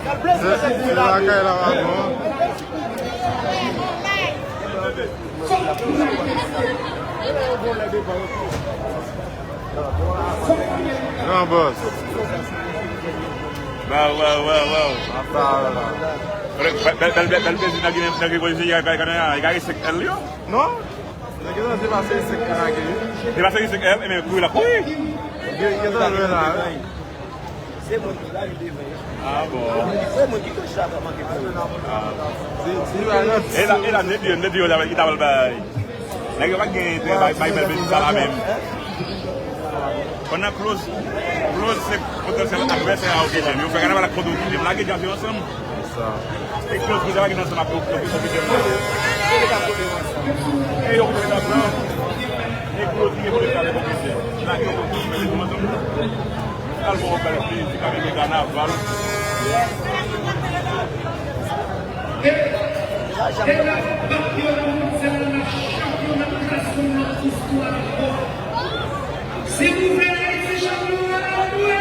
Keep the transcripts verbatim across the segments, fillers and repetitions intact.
Se, se lakay la avan. Gran bòs. Waw, waw, waw, waw. Bèl, bèl, bèl, bèl, bèl plezi nan gen, nan gen polisi, y a, y a, y a, y a respè l yo. Non? Nèg yo sanse pase senk an lage wi. Li pase senk an, e men kouri l ap kouri. Gen, gen tan lwen la wi. Se moun ki la li devan yo. Ah bon. Se moun ki koch la pa manke pou yo. Ah. Di, di, di, e la, e la, nèg yo, nèg yo, ki ta pral bay. Nèg yo pa gen enterè bay, bay bèl bèl sa la menm. Pandan Close, Close se potansyèl advèsè a Okijem. Yo fè kanaval ak Kodo Okijem. Lage djaz yo ansanm. E Close, Close pa gen ansanm ak Okijem. E yo kote ansanm. E Close, e Close avèk Okijem. Lage yo ansanm. Al bon, bèl plezi, kanaval. Si nou vle Ayiti chanpyon, ann antre!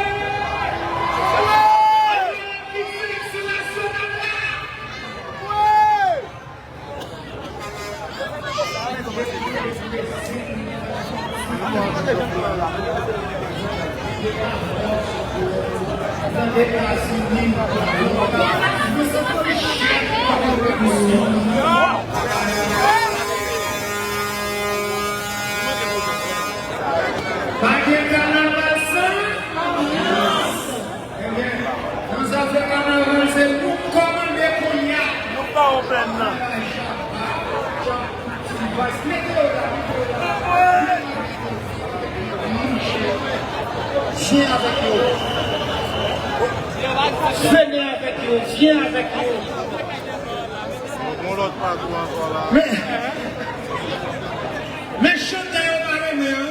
Ann antre avèk seleksyon nasyonal la! Pa gen kanaval san anbyans. Ebyen, nan zafè kanaval, se nou k kòmande kounye a. Nou pa w plèn nan. Vye avèk yo. Vene avèk yo, vye avèk yo. Bon, lòt patou ankò la. Men, men chantè yo pa renmen an.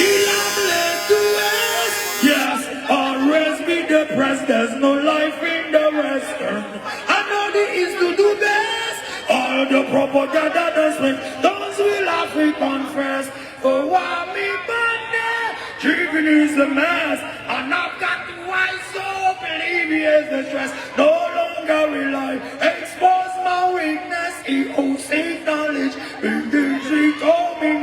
Il a bled to us, yes, always be depressed, there's no life in the western. I know the east to do best, all the propaganda done spent, those will have to confess. Oh, why me bande, driven is the mass, and I've got to rise up, alleviate the stress, no longer rely, expose my weakness, he who seek knowledge, in this coming.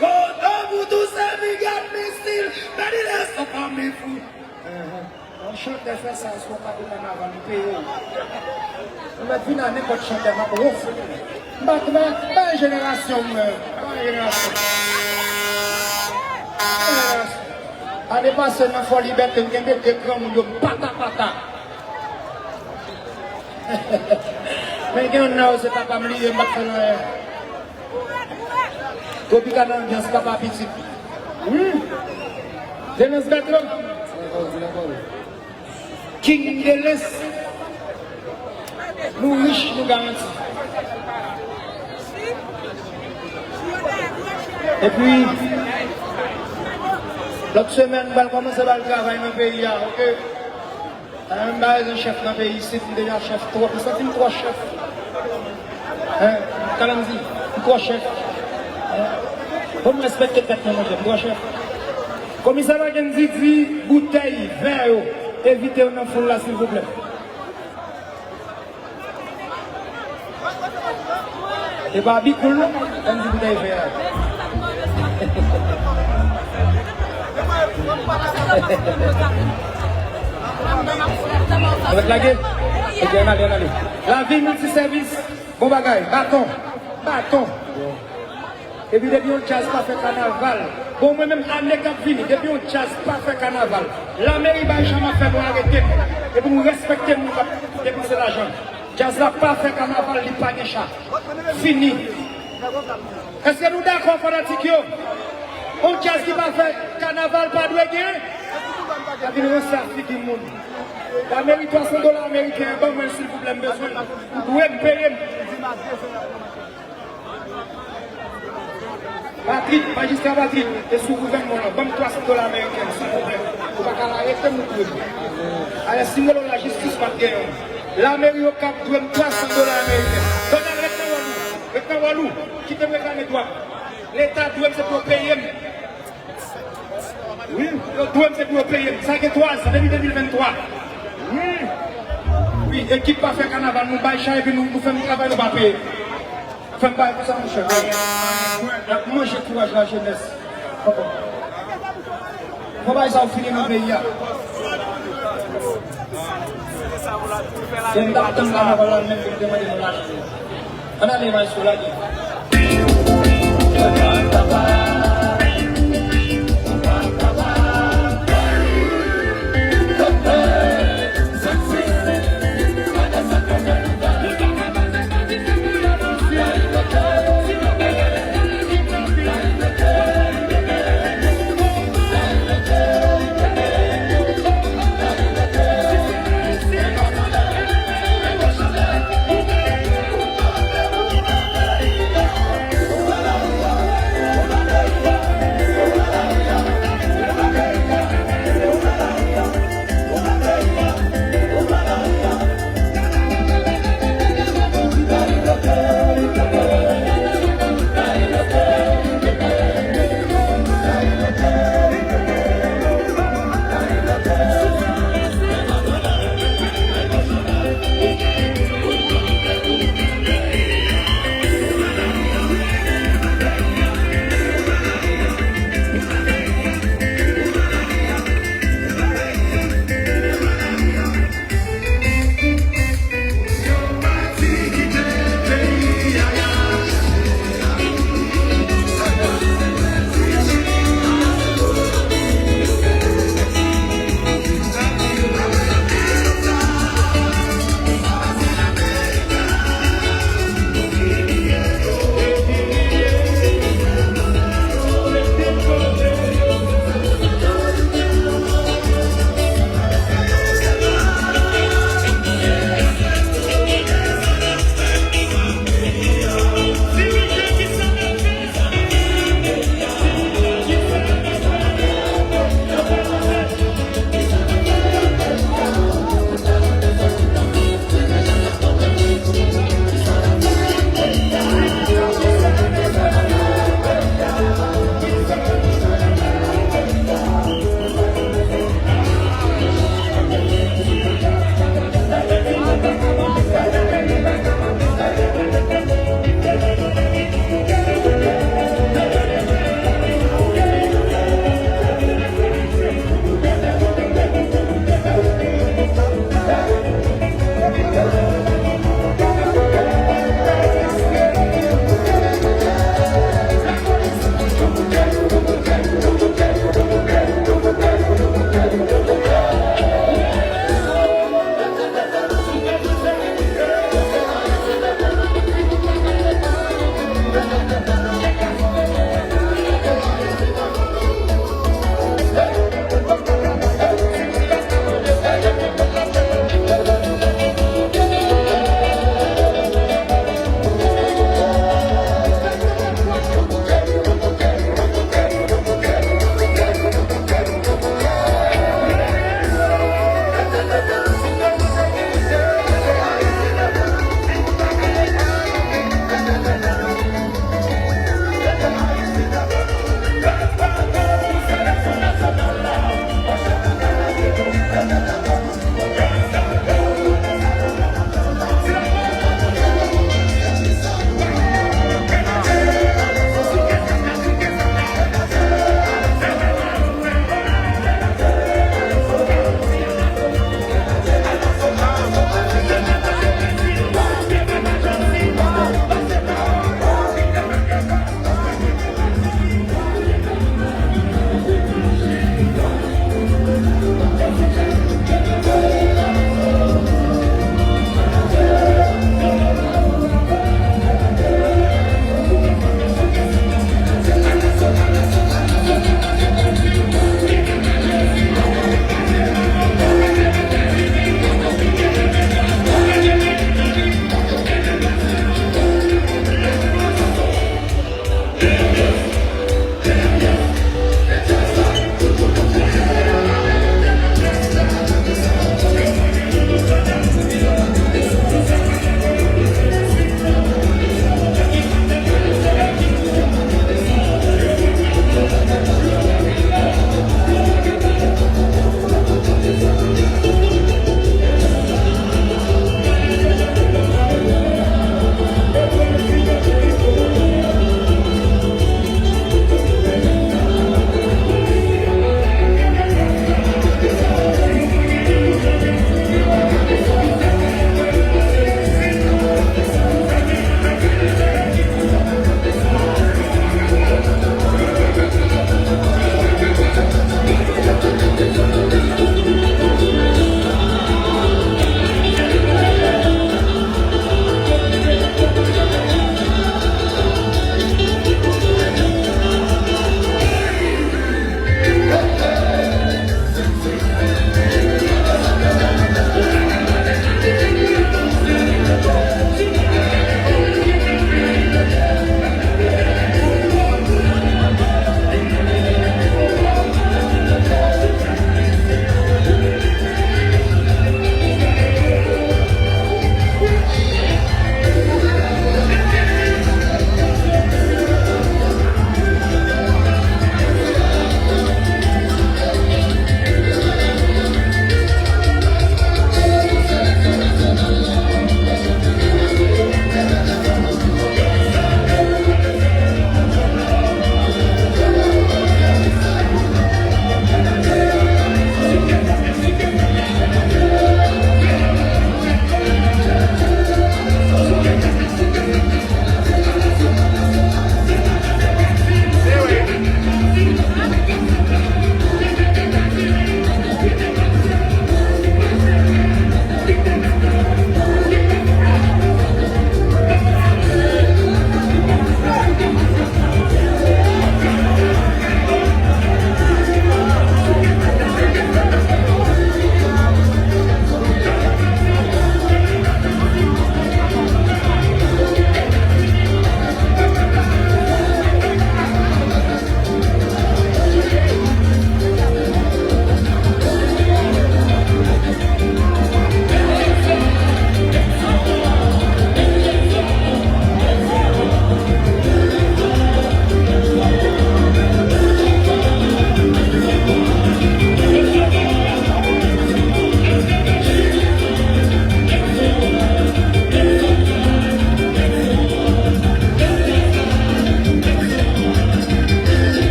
Kote pou tou sèvi gad misil, many less of a me fool. Yon chantè fè sa sou yon plato kanaval, m peye l. Ou mèt vin a nenpòt chantè, m ap wonfle. M pa, m pa, m pa nan jenerasyon m, m pa nan jenerasyon. M pa nan jenerasyon. Ane pase nan Fò Libète, m kenbe de granmoun yo, m pata pata. Men gen youn nan yo, se papa m li ye, m pa t fè l anyen. Tropika nan anbyans, papa pitit. Wi. Delens Gate. King Delens. Nou rich, nou garanti. Epi, lòt semèn, m pral kòmanse ba l travay nan peyi a, oke? Sa menm pa bezwen chèf nan peyi isit, m deja chèf twòp, m santi m twò chèf. Hein? Kalanzi, m twò chèf. Hein? Fò m respekte tèt mwen, monchè, m twò chèf. Komisè Mackendy di boutèy vè yo, evite yo nan foul la, silvouplè. E pa bikoul non, ann di boutèy vè a. Ann rete lage? Ok, ann ale, ann ale. Lavi miltisèvis, bon bagay, baton, baton. Epi depi yon djaz pa fè kanaval, bon, mwen menm ane k ap vini, depi yon djaz pa fè kanaval, lameri bay chan m ap fè mwen arete m, epi nou respekte moun k ap depanse lajan. Djaz la pa fè kanaval, li pa gen cha. Fini. Èske nou dakò, fanatik yo? Yon djaz ki pa fè kanaval pa dwe gen? Sa vin ranse a figi moun. Lameri, twa san dola ameriken an, ban mwen l, silvouplè, m bezwen l. Ou dwe m, peye m. Patrick, majistra Patrick, e sou gouvènman w lan, ban m twa san dola ameriken, silvouplè. Ou pa ka al arete m, ou dwe m. Alè, si m rele w lajistis, m ap genyen w. Lameri Okap dwe m twa san dola ameriken. Donald, ret nan wòl ou. Ret nan wòl ou. Kite m reklame dwa m. Leta dwe m, se pou yo peye m. Wi, yo dwe m, se pou yo peye m. Sa gen twa zan, depi de mil venntwa. Wi. Wi, ekip pa fè kanaval, nou bay chay epi nou, nou fè m travay, nou pa peye. Fè m bay konsa, monchè. N ap manje kouraj lajenès. Fò bagay sa yo fini nan peyi a. Se m t ap tann kanaval la menm pou m te mande nou lajan. Ann ale, maestro, lage.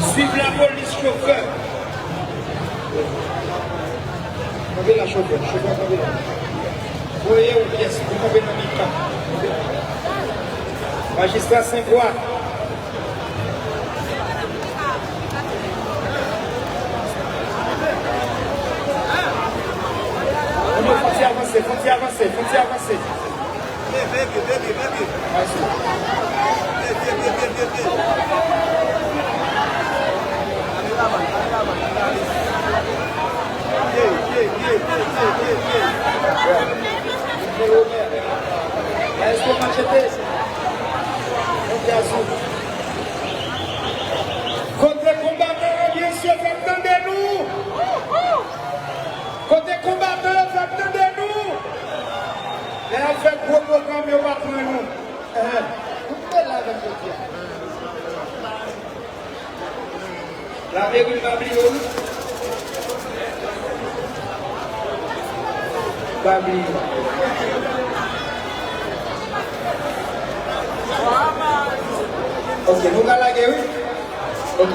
Swiv lapolis, chofè. Kanpe la, chofè. Chofè, kanpe la. Voye yon pyès pou kanpe nan mitan. Majistra Senvwa. Fò ti avanse, fò ti avanse, fò ti avanse. Vye, vye, vye, vye, vye, vye. Vye, vye, vye, vye, vye. Ale lavan, ale lavan, ale. Vye, vye, vye, vye, vye, vye, vye. Maestro Machete. Monte asou. Kote konbatan an, byen sè, fè m tande nou. Kote konbatan yo, fè m tande nou. Lè y ap fè gwo pwogram, yo pa pran nou. Ehn. Koupe la avèk jodi a. Lameri, m pa bliye w. M pa bliye w. Ok, nou ka lage, wi. Ok.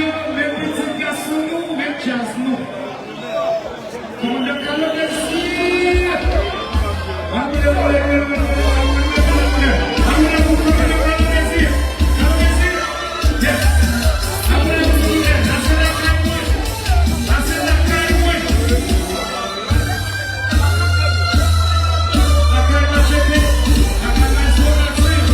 Men pitit gason nou, men djaz nou. Kòmandan Carlo Désir. Ann boule, boule, boule, boule, boule, boule, boule, boule. Ann boule pou kòmandan Carlo Désir. Carlo Désir. Yes. Ann boule pou kòmandan. Sa se lakay mwen. Sa se lakay mwen. Lakay machete. Lakay maestro Maxime.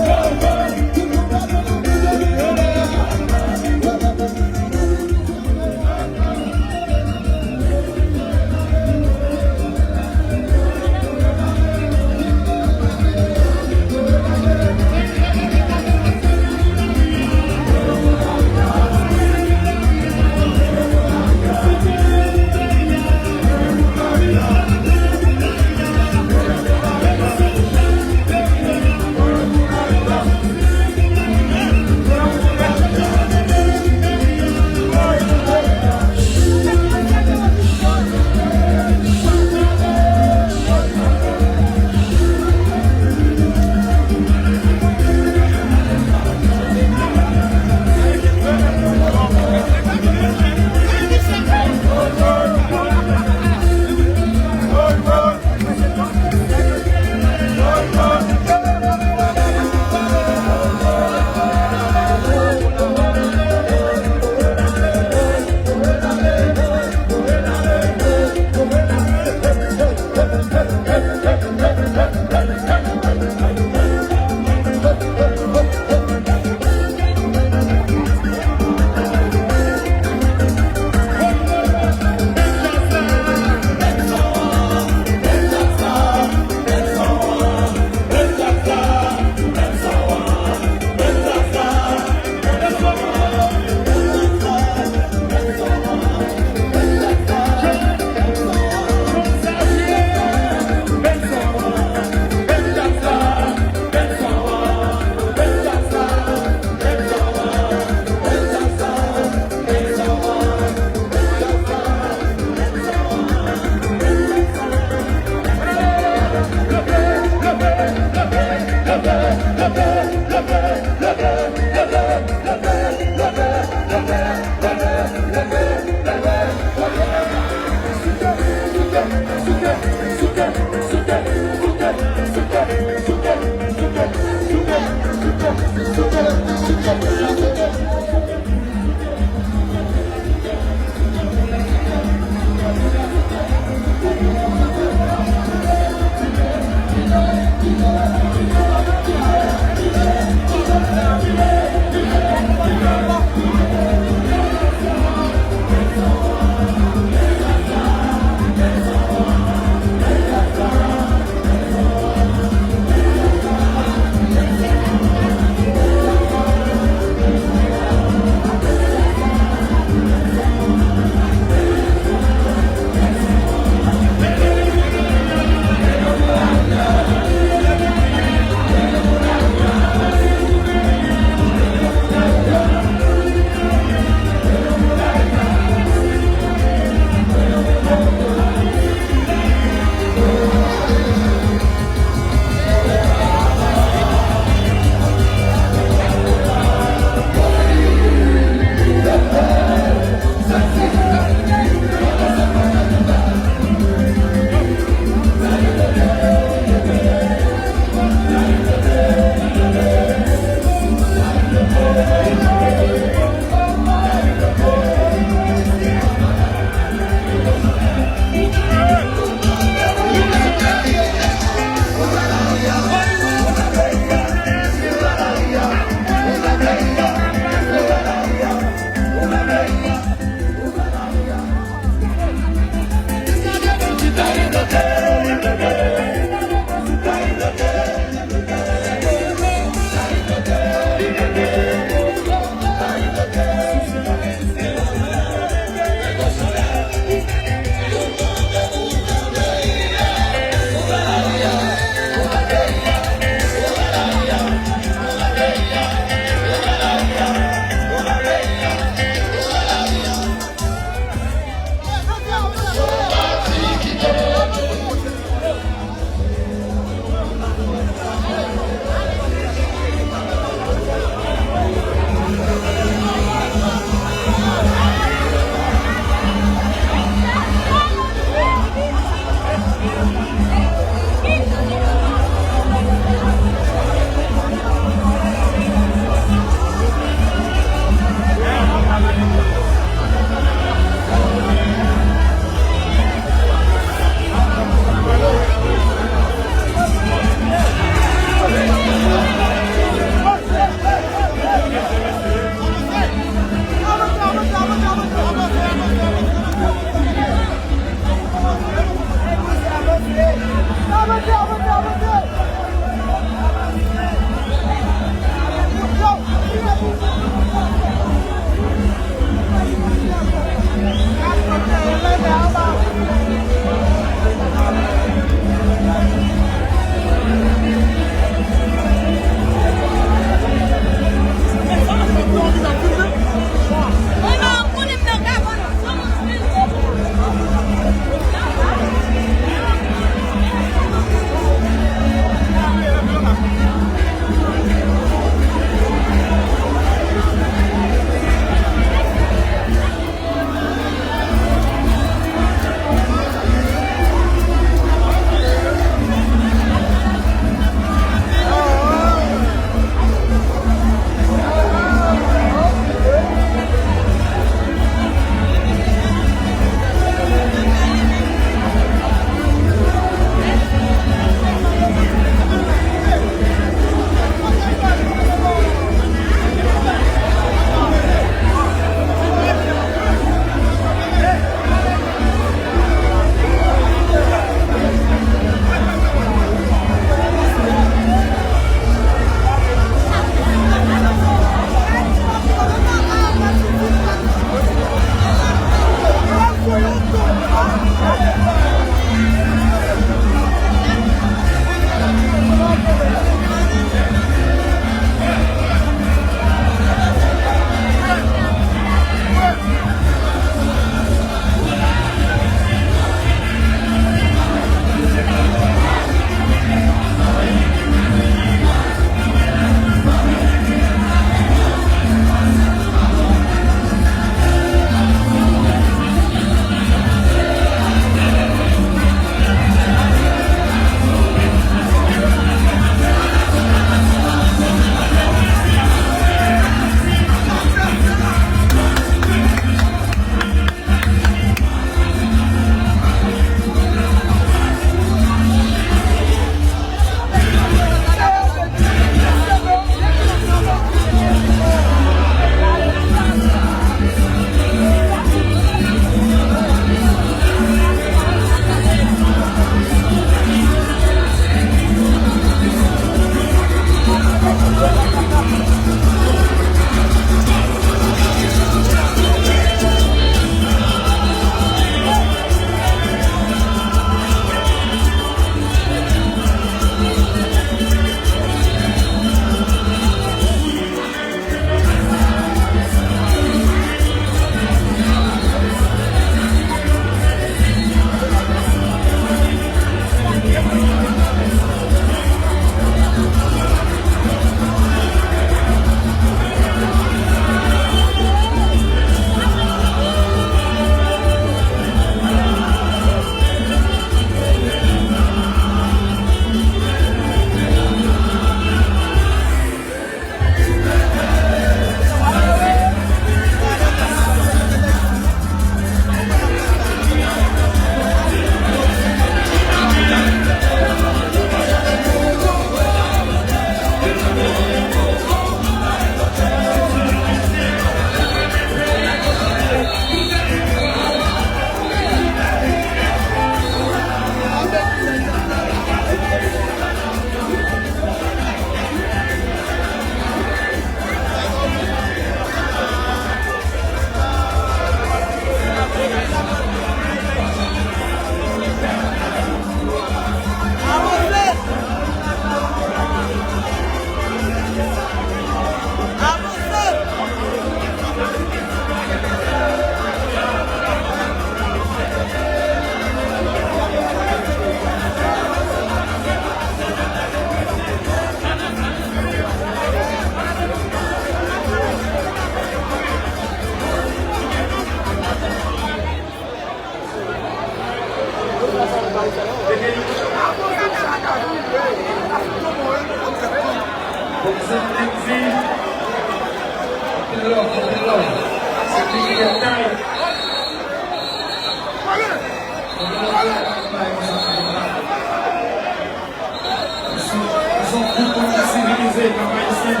Son gwoup moun ki sivilize, pèp ayisyen.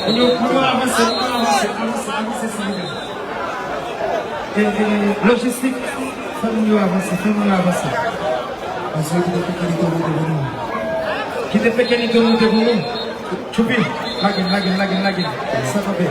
Pou nou, pou nou avanse, pou nou avanse, avanse, avanse, silvouplè. E, e, lojistik, fè moun yo avanse, fè moun yo avanse. Mesye, kite Pekelito monte pou nou. Kite Pekelito monte pou nou. Tchoupi, lage l, lage l, lage l, lage l. San kanpe.